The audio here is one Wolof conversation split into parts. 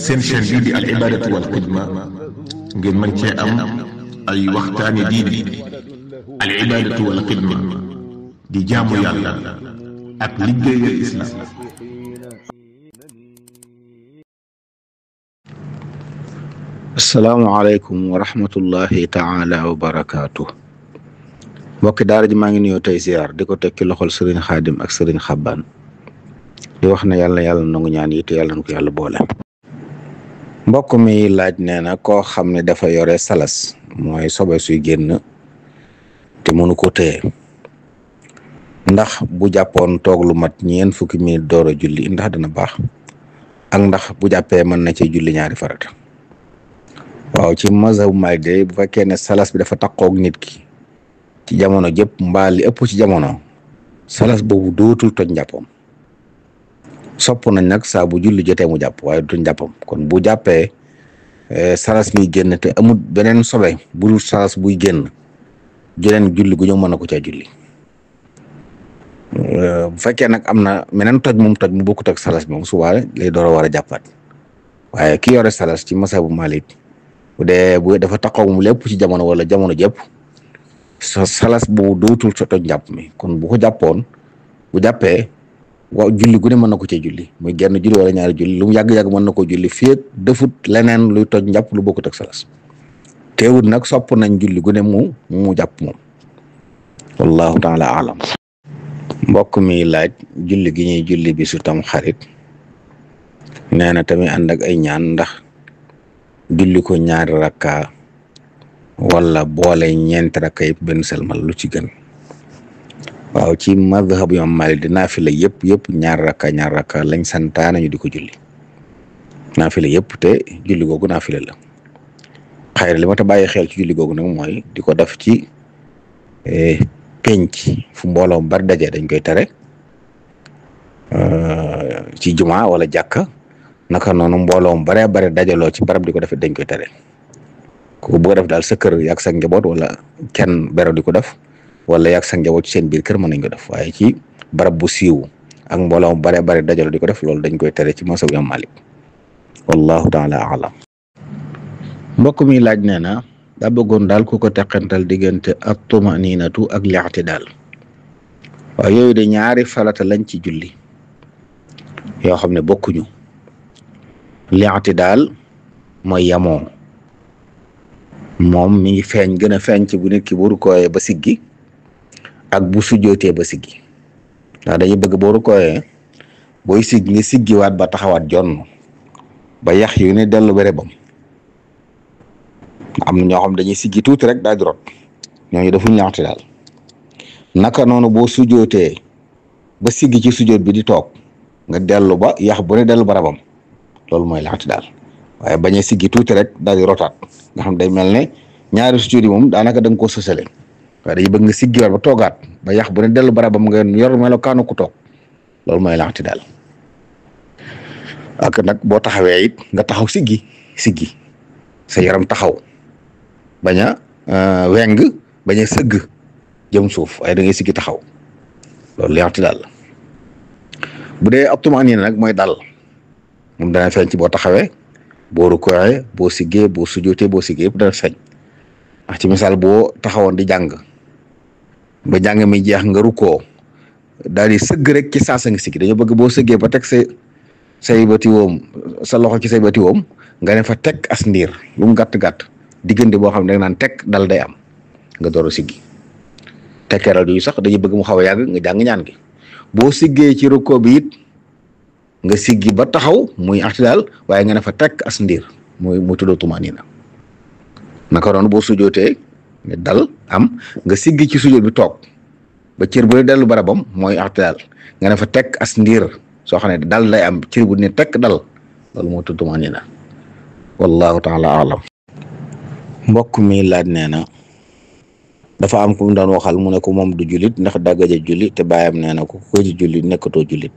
seen chaîne bii di al ibadatu wal xidma ngeen mën cee am ay waxtaani diine al ibadatu wal xidma di jaamu yàlla ak liggéeyal islam. asalaamaaleykum wa rahmatullahi taala wa barakaatu. mbokki daara ji maa ngi nuyoo tey ziar di ko teg ci loxol sëriñ xaadim ak sëriñ xabbaan di wax ne yàlla nangu ñaan yi te yàlla na ko yàlla boole. mbokk mi laaj nee na koo xam ne dafa yore salas mooy sobe suy génn te mënu ko téye ndax bu jàppoon toog lu mat ñeent fukki minute door a julli ndax dana baax ak ndax bu jàppee mën na cee julli ñaari farata. waaw ci mazhabu Maalik de bu fekkee ne salas bi dafa takkoog nit ki ci jamono jëpp mbaa li ëpp ci jamono salas boobu dootul toj njàppam sopp nañ nag saa bu julli jotee mu jàpp waaye du njàppam kon bu jàppee salas mi génn te amul beneen sobe bu dul salas buy génn jeneen julli gu ñëw mën na ko caa julli bu fekkee nag am na meneen toj mu bokkut ak salas bi moom subaa lay door a war a jàppaat waaye ki yore salas ci mazhabu Maalik bu dafa taxaw mu lépp ci jamono wala jamono jëpp salas boobu dootul sa toj njàpp mi kon bu ko jàppoon bu jàppee waaw julli gu ne mën na ko cee julli muy genn julli wala ñaari julli lu mu yàgg-yàgg mën na ko julli fii ak defut leneen luy toj njàpp lu bokkut ak salas teewut nag sopp nañ julli gu ne mu jàpp moom wallahu taala alam. mbokk mi laaj julli gi ñuy julli bi su tam xarit nee na tamit ànd ak ay ñaan ndax julli ko ñaari rakka wala boole ñeenti rakka yëpp benn selmal lu ci gën. waaw ci madhhabu Imam Maalik di naafila yëpp ñaari rakka lañ santaane ñu di ko julli naafila yëpp te julli googu naafila la xëy na li ma ta bàyyi xel ci julli googu nag mooy di ko def ci penc fu mbooloo bari daje dañ koy tere ci juma wala jàkka naka noonu mbooloo mu baree bare dajaloo ci barab di ko def dañ koy tere ku bëgg a def daal sa kër yàgg sa njaboot wala kenn bero di ko def wala yàgg sa njaboot ci seen biir kër mën nañ ko def waaye ci barab bu siiw ak mbooloo mu baree bare dajaloo di ko def loolu dañ koy tere ci mazhab Imam Malik wallahu taala alam. mbokk mi laaj nee na daa bëggoon daal ku ko teqantal diggante at-tumaninatu ak li'tidaal waaw yooyu de ñaari farata lañ ci julli yoo xam ne bokkuñu. li'tidaal mooy yamoo moom mi ngi gën a feeñ ci bu nit ki bu rukkooyee ba siggi ak bu sujjootee ba siggi ndax dañuy bëgg boo rukkooyee booy siggi nga siggiwaat ba taxawaat jonn ba yax yu ne dellu bérébam am na ñoo xam dañuy siggi tuuti rek daal di rot ñooñu defuñ li'tidaal naka noonu boo sujjootee ba siggi ci sujjoot bi di toog nga dellu ba yax bu ne dellu barabam loolu mooy li'tidaal waaye bañ a siggi tuuti rek daal di rotaat nga xam day mel ne ñaari sujjóot yi moom daanaka da nga koo sësale waaye dañuy bëgg nga siggiwaat ba toogaat ba yax bu ne dellu barabam nga yor melokaanu ku toog loolu mooy li'tidaal ak nag boo taxawee it nga taxaw siggi sa yaram taxaw bañ a weng bañ a sëgg jëm suuf waaye da ngay siggi taxaw loolu li'tidaal la bu dee at-tumaaniina nag mooy dal. moom dana feeñ ci boo taxawee boo rukkooyee boo siggee boo sujjootee boo siggee yëpp dana feeñ ndax ci misaal boo taxawoon di jàng ba jàng mi jeex nga rukkoo daal di sëgg rek ci saasa nga siggi dañoo bëgg boo sëggee ba teg say bati woom sa loxo ci say bati woom nga ne fa teg as ndiir lu mu gàtt diggante boo xam ne da nga naan teg dal day am nga door a siggi tekkeeral yu sax dañuy bëgg mu xaw a yàgg nga jàng ñaan gi boo siggee ci rukkoo bi it nga siggi ba taxaw muy i'tidaal waaye nga ne fa tekk as ndiir muy tuddoo tumaaniina naka noonu boo sujootee nga dal am nga siggi ci sujoot bi toog ba cër bu dellu barabam mooy i'tidaal nga ne fa tekk as ndiir soo xam ne dal day am cër bu ne tekk dal loolu moo tudd tumaaniina wallahu taala alam. mbokk mi laaj nee na dafa am ku mu doon waxal mu ne ko moom du jullit ndax daa gëj a julli te baayam nee na ko ci julli nekkatoo jullit.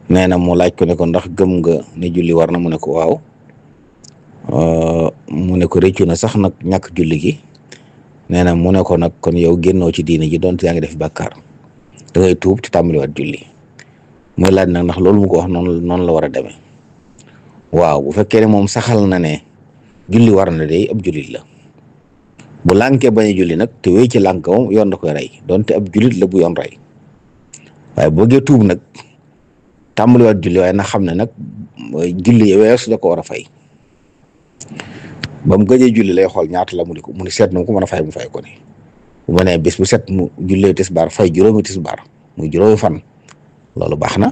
nee na mu laaj ko ne ko ndax gëm nga ne julli war na mu ne ko waaw mu ne ko rëccu na sax nag ñàkk julli gi nee na mu ne ko nag kon yow génnoo ci diine ji donte yaa ngi def bàkkaar da ngay tuub te tàmbaliwaat julli muy laaj nag ndax loolu mu ko wax noonu la war a demee waaw bu fekkee ne moom saxal na ne julli war na day ab jullit la bu lànkee bañ a julli nag te wéy ci lànk moom yoon da koy rey donte ab jullit la bu yoon rey waaye boo gee tuub nag tàmbaliwaat julli waaye na xam ne nag julli weesu da ko war a fay ba mu gëjee julli lay xool ñaata la mu di ko mu ni seet na mu ko mën a fay mu fay ko ni bu ma nee bés bu set mu jullee tisbaar fay juróomi tisbaar muy juróomi fan loolu baax na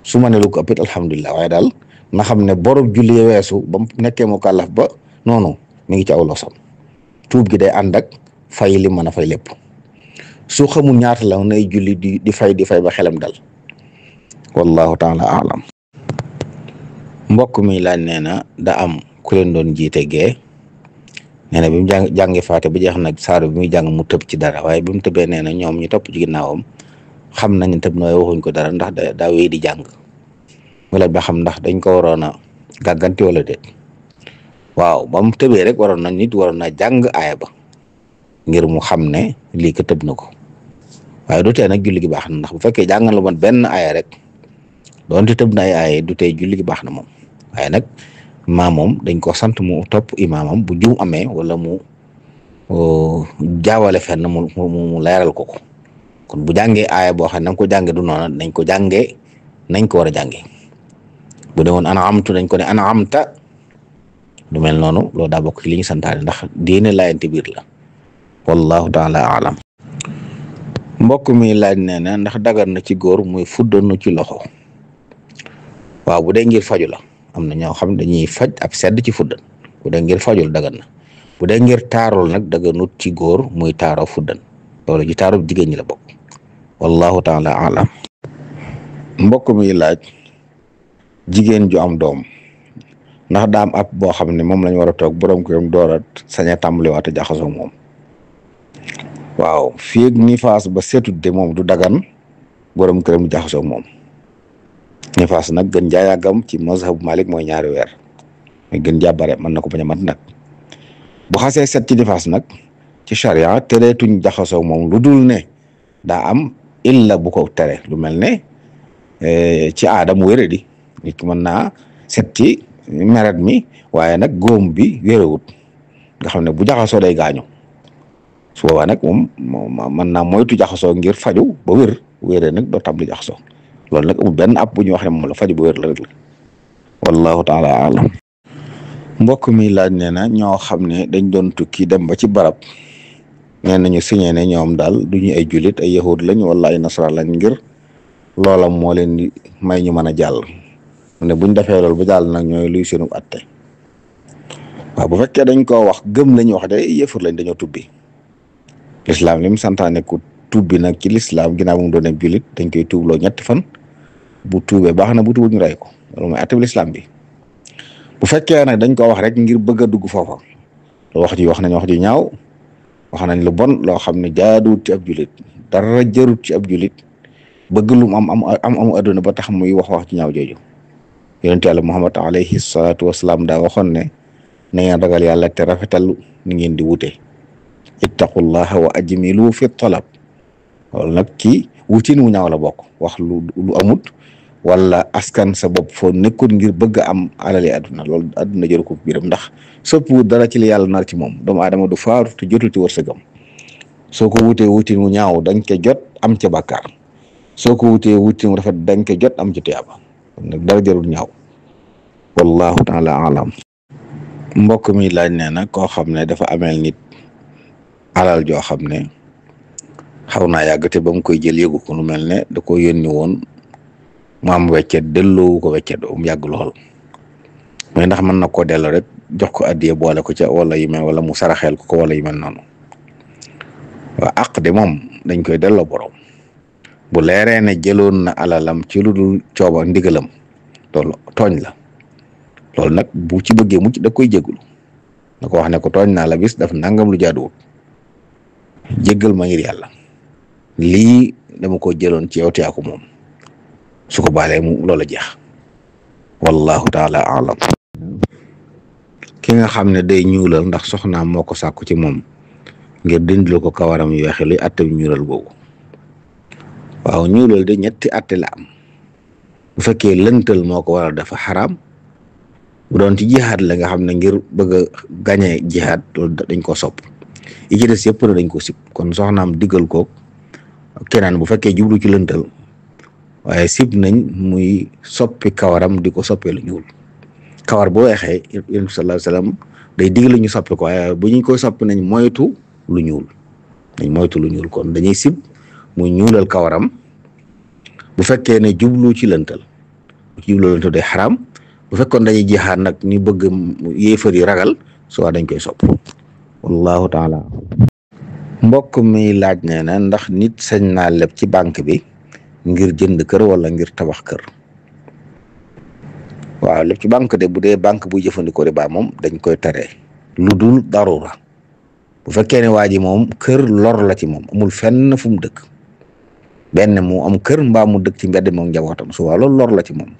su ma ne lu ko ëppit alhamdulilah waaye daal na xam ne borob julli weesu ba mu nekkee mu kàllaf ba noonu mi ngi ci aw losam tuub gi day ànd ak fay li mën a fay lépp su xamul ñaata la nay julli di fay ba xelam dal wallahu taala alam mbokk mi laaj nee na da am ku leen doon jiite gee nee na bi mu jàngi faate ba jeex nag saaru bi muy jàng mu tëb ci dara waaye bi mu tëbee nee na ñoom ñu topp ci ginnaawam xam nañu tëb na waxuñ ko dara ndax daa wéy di jàng mu laaj ba xam ndax dañ ko waroon a gàgganti wala déet waaw ba mu tëbee rek waroon na jàng aaya ba ngir mu xam ne lii ko tëb na ko waaye du tee nag julli gi baax na ndax bu fekkee jàngal lu man benn aaya rek doonte tëb na ay aaya du tee julli gi baax na moom waaye nag moom dañ ko sant mu topp imaamam bu juum amee wala mu jaawale fenn mu leeral ko kon bu jàngee aaya boo xam ne na ko jàngee du noona nañ ko jàngee nañ ko war a jàngee bu dee woon ana amtu dañ ko ne ana amta du mel noonu loolu daa bokk ci li ñu santaane ndax diine laayante biir la wallahu taala alam mbokk mi laaj nee na ndax dagan na ci góor muy fuddanu ci loxo waaw bu dee ngir faju la am na ñoo xam dañuy faj ab sedd ci fuddan bu dee ngir fajul dagan na bu dee ngir taarul nag daganut ci góor muy taaroo fuddan loolu ci taarub jigéen ñi la bokk wallahu taala alam mbokk mi laaj jigéen ju am doom ndax daa am app boo xam ne moom lañ war a toog borom ko yom door a sañ a tàmbaliwaat a jaxasoo moom waaw fii ak nifaas ba seetut de moom du dagan borom këram jaxasoo moom nifaas nag gën jaa yàggam ci mazhabu Malik mooy 2 weer mooy gën jaa bare mën na ko bañ a mat nag bu xasee set ci nifaas nag ci charia tereetuñ jaxasoo moom lu dul ne daa am illa bu ko tere lu mel ne ci aada mu wére di nit ki mën naa set ci meret mi waaye nag góom bi wérewut nga xam ne bu jaxasoo day gaañu su boobaa nag moom mën naa moytu jaxasoo ngir faju ba wéree nag doo tàmbali jaxasoo loolu nag amul benn app bu ñuy wax ne moom la faju ba wér la rek la wallahu taala alam mbokk mi laaj nee na ñoo xam ne dañ doon tukki dem ba ci barab nee nañu signé ne ñoom daal du ñu ay jullit ay yahud lañ wala ay nasaraan lañ ngir loola moo leen di may ñu mën a jàll ne buñ defee loolu ba jàll nag ñooy luy seenu atte waaw bu fekkee dañ koo wax gëm lañu wax de yëfur lañ dañoo tubbi lislaam li mu santaane ku tubbi nag ci lislaam ginnaaw mu doon jullit dañ koy tuubloo 3 fan bu tuubee baax na bu tuubul ñu rey ko loolu mooy atte bi lislaam bi bu fekkee nag dañ ko wax rek ngir bëgg a dugg foofa wax nañ wax ji ñaaw wax nañ lu bon loo xam ne jaaduwut ci ab jullit dara jarut ci ab jullit bëgg lu mu am adduna ba tax muy wax ci ñaaw jooju yonent yàlla Muhammad alayhi salaatu wasalaam daa waxoon ne na ngeen ragal yàlla te rafetal ni ngeen di wute ittaqullaha wa ajmilu fi talab loolu nag ci wutin wu ñaaw la bokk wax lu amut wala askan sa bopp foo nekkul ngir bëgg a am alali àdduna loolu àdduna jëru ko biiram ndax soppu dara ci li yàlla nar ci moom doomu aadama du faaru te jotul ci wërsëgam soo ko wutee wutin wu ñaaw dañ ko jot am ca bàkkaar soo ko wutee wutin wu rafet dañ ko jot am ca tuyaaba nag dara jarul ñaaw wallahu taala alam mbokk mi laaj nee na koo xam ne dafa ameel nit alal joo xam ne xaw naa yàgg te ba mu koy jël yëgu ko lu mel ne da ko yónni woon mu am weccet delloowu ko weccet mu yàgg lool mais ndax mën na koo delloo rek jox ko addiye boole ko ca wala yu mel wala mu saraxeel ko wala yu mel noonu waaw àq de moom dañ koy delloo borom bu leeree ne jëloon na alalam ci lu dul cooba ndigalam loolu tooñ la loolu nag bu ci bëggee mucc da koy jégalu da ko wax ne ko tooñ naa la bis daf nangam lu jaaduwut jéggal ma ngir yàlla lii dama ko jëloon ci yow te yaa ko moom su ko baalee mu loola jeex wallahu taala alam ki nga xam ne day ñuulal ndax soxnaam moo ko sàkku ci moom ngir dindil ko kawaram yu weexe luy atte ñuulal boobu waaw ñuulal de 3 atte la am bu fekkee lëntal moo ko waral dafa xaraam bu doon ci jihaad la nga xam ne ngir bëgg a gañe jihaad loolu dañ ko sopp yi ci des yëpp na dañ ko sib kon soxnaam diggal ko keneen bu fekkee jublu ci lëntal waaye sib nañ muy soppi kawaram di ko soppee lu ñuul kawar bu weexee yonent bi sallallahu alayhi wasallam day digal ñu soppi ko waaye bu ñu koy soppi nañ moytu lu ñuul kon dañuy sib muy ñuulal kawaram bu fekkee ne jublu ci lëntal day xaraam bu fekkoon dañuy jihaad nag ñu bëgg yéefar yi ragal soo dañ koy sopp wallahu taala. mbokk mi laaj nee na ndax nit sañ naa leb ci banque bi ngir jënd kër wala ngir tabax kër. waaw leb ci banque de bu dee banque buy jëfandikoo riba moom dañ koy tere lu dul darura bu fekkee ne waa ji moom kër lor la ci moom amul fenn fu mu dëkk benn mu am kër mbaa mu dëkk ci mbedd moom njabootam su waa loolu lor la ci moom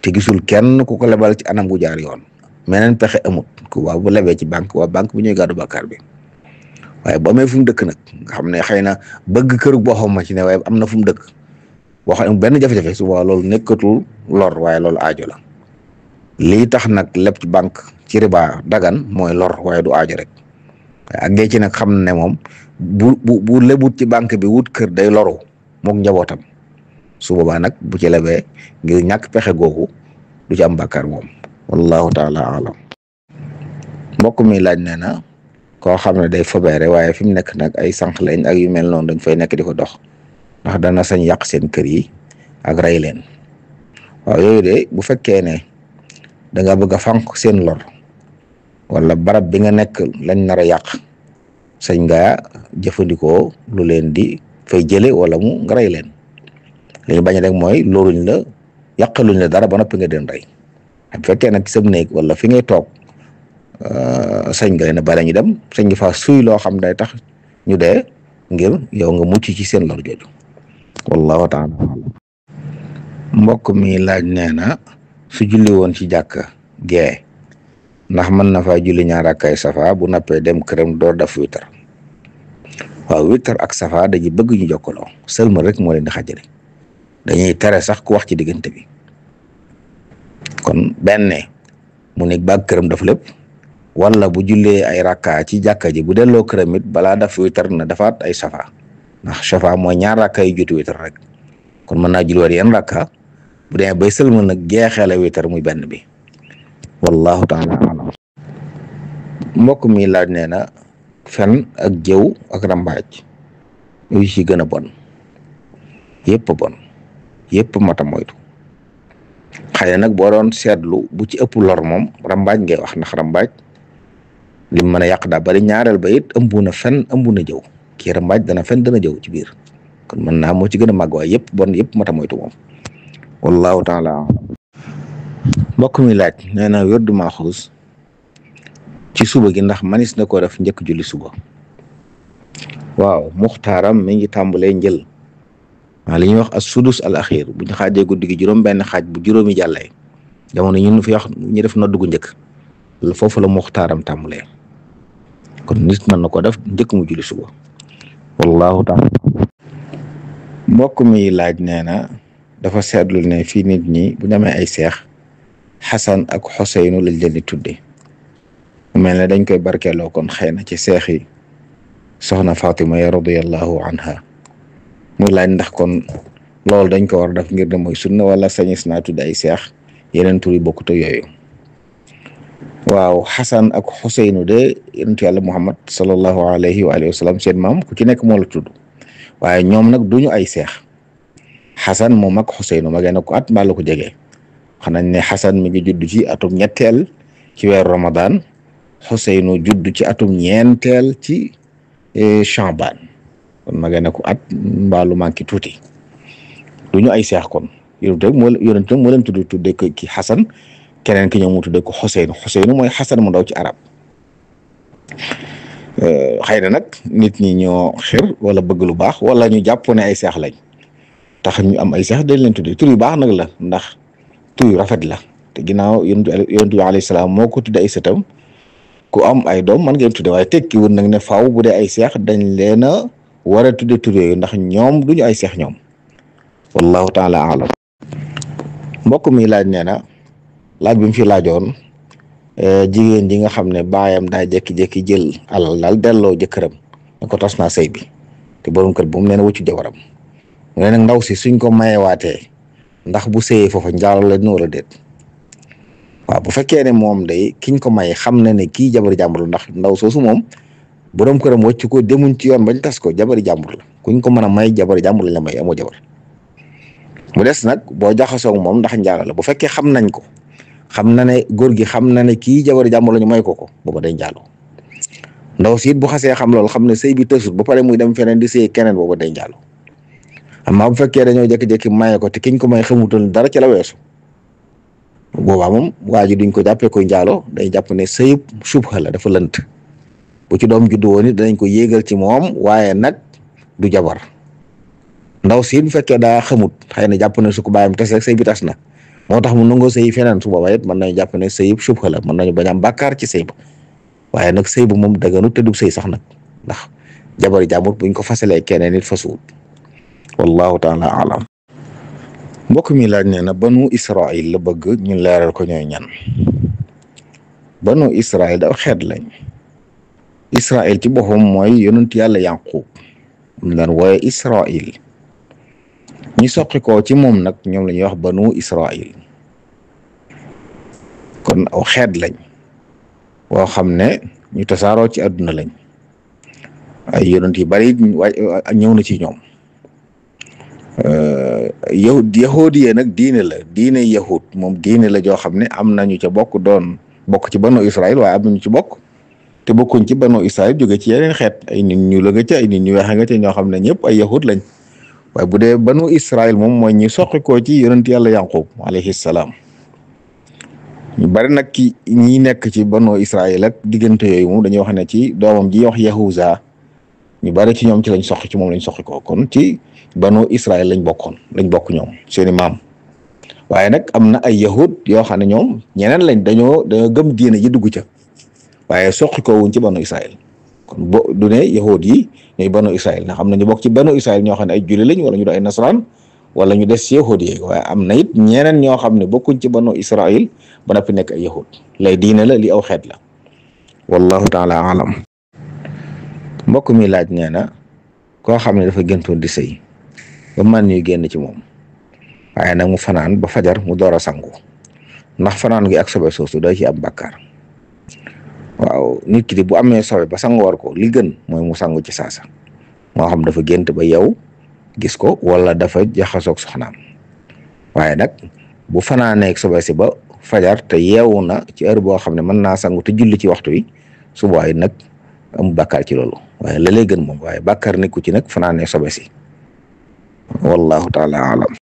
te gisul kenn ku ko lebal ci anam gu jaar yoon meneen pexe amut ku waa bu lebee ci banque waa banque bu ñuy gàddu bàkkaar bi waaye bu amee fu mu dëkk nag nga xam ne xëy na bëgg kër boo xam ma ci ne waaye am na fu mu dëkk boo xam ne benn jafe-jafe su waa loolu nekkatul lor waaye loolu aajo la lii tax nag leb ci banque ci riba dagan mooy lor waaye du aajo rek ak gee ci nag xam ne moom bu lebut ci banque bi wut kër day loru mook njabootam su boobaa nag bu ci lebee ngir ñàkk pexe googu du ci am bàkkaar moom wallahu taala alam. mbokk mi laaj nee na koo xam ne day fobeere waaye fi mu nekk nag ay sànq lañ ak yu mel noonu dañ fay nekk di ko dox ndax dana sañ yàq seen kër yi ak rey leen waaw yooyu de bu fekkee ne da nga bëgg a fànq seen lor wala barab bi nga nekk lañ nar a yàq sañ nga jëfandikoo lu leen di fay jële wala mu nga rey leen li ñu bañ rek mooy looluñ la yàqaluñ la dara ba noppi nga den rey bu fekkee nag ci sa néeg wala fi ngay toog sañ nga leen a bala ñu dem sañ nga faa suy loo xam day tax ñu dee ngir yow nga mucc ci seen lor jooju wallahu taala mbokk mi laaj nee na su julli woon ci jàkka gee ndax mën na faa julli ñaar rakkay safa bu nappee dem këram door def witar waaw witar ak safa dañuy bëgg ñu jokkaloo sëlmal rek moo leen di xàjjale dañuy tere sax ku wax ci diggante bi kon benn mu nekk baag këram daf lépp wala bu jullee ay rakka ci jàkka ji bu delloo këram it balaa daf witar na dafaat ay safa ndax safa mooy ñaar rakka yu jotu witar rek kon mën naa julliwaat yenn rakka bu demee bay sëlmal nag jeexeele witar muy benn bi wallahu taala alam. mbokk mi laaj nee na fen ak jëw ak rambaaj yu ci gën a bon yëpp mata moytu xëy na nag boo doon seetlu bu ci ëpp lor moom rambaaj ngay wax ndax rambaaj lim mën a yàq daa bari ñaareel ba it ëmb na fen ëmb na jëw kii rambaaj dana fen dana jëw ci biir kon mën naa moo ci gën a màgg waaye yëpp bon yëpp mata moytu moom wallahu taala alam. mbokk mi laaj nee na wérdu maaxuus ci suba gi ndax manis na ko def njëkk julli suba waaw muxtaaram mi ngi tàmbalee njël waaw li ñuy wax as sudus al axir bu ñu xaajee guddi gi juróom benn xaaj bu juróomi jàllee jamono ñun fi wax ñu def noddu gu njëkk foofu la muxtaaram tàmbalee kon nit mën na ko def njëkk mu julli suba wallahu taala. mbokk mi laaj nee na dafa seetlu ne fii nit ñi bu ñu amee ay seex Xasan ak Xuseynu lañ leen di tudde mel ne dañ koy barkeeloo kon xëy na ci seex yi soxna Fatima ya radiyallahu anha muy laaj ndax kon loolu dañ ko war def ngir ne mooy sunna wala sañis naa tudde ay seex yeneen tur yi bokkut ak yooyu. waaw Xasan ak Xuseynu de yonentu yàlla Muhammad sallallahu alayhi wa alihi wa sallam seen maam ku ci nekk moo la tudd waaye ñoom nag duñu ay seex Xasan moom ak Xuseynu ma gën a ko at mbaa la ko jege xanañ ne Xasan mi ngi judd ci atum ñetteel ci weeru Ramadan Xuseynu judd ci atum ñeenteel ci Chaban kon ma gën a ko at mbaa lu manqué tuuti duñu ay seex kon yonent moo leen tudde ko ki Xasan keneen ki ñoom mu tudde ko Xuseynu mooy Xasan mu ndaw ci arab xëy na nag nit ñi ñoo xir wala bëgg lu baax wala ñu jàpp ne ay seex lañ tax ñu am ay seex dañ leen tudde tur yu baax nag la ndax tur yu rafet la te ginnaaw yonent bi alayhi salaam moo ko tudde ay sëtam ku am ay doom mën ngeen tudde waaye tekki wut nag ne faaw bu dee ay seex dañ leen a war a tudde tur yooyu ndax ñoom duñu ay seex ñoom wallahu taala alam. mbokk mi laaj nee na laaj bi mu fi laajoon jigéen ji nga xam ne baayam daa jékki-jékki jël alal daal delloo jëkkëram ne ko tas naa sëy bi te borom kër bu mu nee na wëccu jabaram mu ne nag ndaw si suñ ko mayewaatee ndax bu sëyee foofa njaalo la dina wala déet waaw bu fekkee ne moom day kiñ ko may xam na ne kii jabari jàmbur la ndax ndaw soosu moom borom këram wëcc ko demuñ ci yoon bañ tas ko jabari jàmbur la kuñ ko mën a may jabari jàmbur lañ la may amoo jabar mu des nag boo jaxasoo moom ndax njaalo la bu fekkee xam nañ ko xam na ne góor gi xam na ne kii jabari jàmbur la ñu may ko booba day njaalo ndaw si it bu xasee xam loolu xam ne sëy bi tësut ba pare muy dem feneen di sëy keneen booba day njaalo amma bu fekkee dañoo jékki-jékki maye ko te kiñ ko may xamutoon dara ci la weesu boobaa moom waa ji duñ ko jàppee koy njaalo day jàpp ne sëyub subha la dafa lënt bu ci doom juddu woon it danañ ko yéegal ci moom waaye nag du jabar ndaw si bu fekkee daa xamut xëy na jàpp ne su ko bàyyam tas rek sëy bi tas na moo tax mu nangoo sëy feneen su boobaa it mën nañu jàpp ne sëyub subha la mën nañu bañ am bàkkaar ci sëy ba waaye nag sëy ba moom daganu te du sëy sax nag ndax jabari jàmbur buñ ko fasalee keneen nit fasuwut wallahu taala alam mbokk mi laaj nee na banu Israil la bëgg ñu leeral ko ñooy ñan banu Israil da xeet lañ Israil ci boppam mooy yonent yàlla Yaqub mu daan wooye Israil ñi soqi ko ci moom nag ñoom la ñuy wax banu Israil kon aw xeet lañ woo xam ne ñu tasaaroo ci àdduna lañ ay yonent yu bari ñëw na ci ñoom yahudiye nag diine la diine yahud moom diine la joo xam ne am nañu ca bokk ci banu Israil waaye am nañu ci bokk te bokkuñ ci banu Israil jóge ci yeneen xeet ay nit ñu la nga ca ay nit ñu weex nga ca ñoo xam ne ñëpp ay yahud lañ waaye bu dee banu Israil moom mooy ñi soqi ko ci yonent yàlla Yaqub alayhi salaam ñu bari nag ki ñi nekk ci banu Israil ak diggante yooyu moom dañuy wax ne ci doomam ji wax Yahuza ñu bari ci ñoom ci lañ soqi ci moom lañ soqi ko kon ci banu Israil lañ bokk ñoom seeni maam waaye nag am na ay yahud yoo xam ne ñoom ñeneen lañ dañoo gëm diine ji dugg ca waaye soqi ko wuñ ci banu Israil kon du ne yahud yi ñooy banu Israil ndax am na ñu bokk ci banu Israil ñoo xam ne ay julli lañ wala ñu doon ay nasaraan wala ñu des ci yahud yi waaye am na it ñeneen ñoo xam ne bokkuñ ci banu Israil ba noppi nekk ay yahud lay diine la li aw xeet la wallahu taala alam mbokk mi laaj nee na koo xam ne dafa gëntoon di sëy ba man ñuy génn ci moom waaye nag mu fanaan ba fajar mu door a sangu ndax fanaan gi ak sobe soosu day ci am bàkkaar waaw nit ki di bu amee sobe ba sangu war ko li gën mooy mu sangu ci saasa moo xam dafa gént ba yow gis ko wala dafa jaxasoog soxnaam waaye nag bu fanaaneeg sobe si ba fajar te yeewu na ci heure boo xam ne mën naa sangu te julli ci waxtu wi su boobaa nag am bàkkaar ci loolu waaye la lay gën moom waaye bàkkaar nekku ci nag fanaanee sobe si wallahu taala alam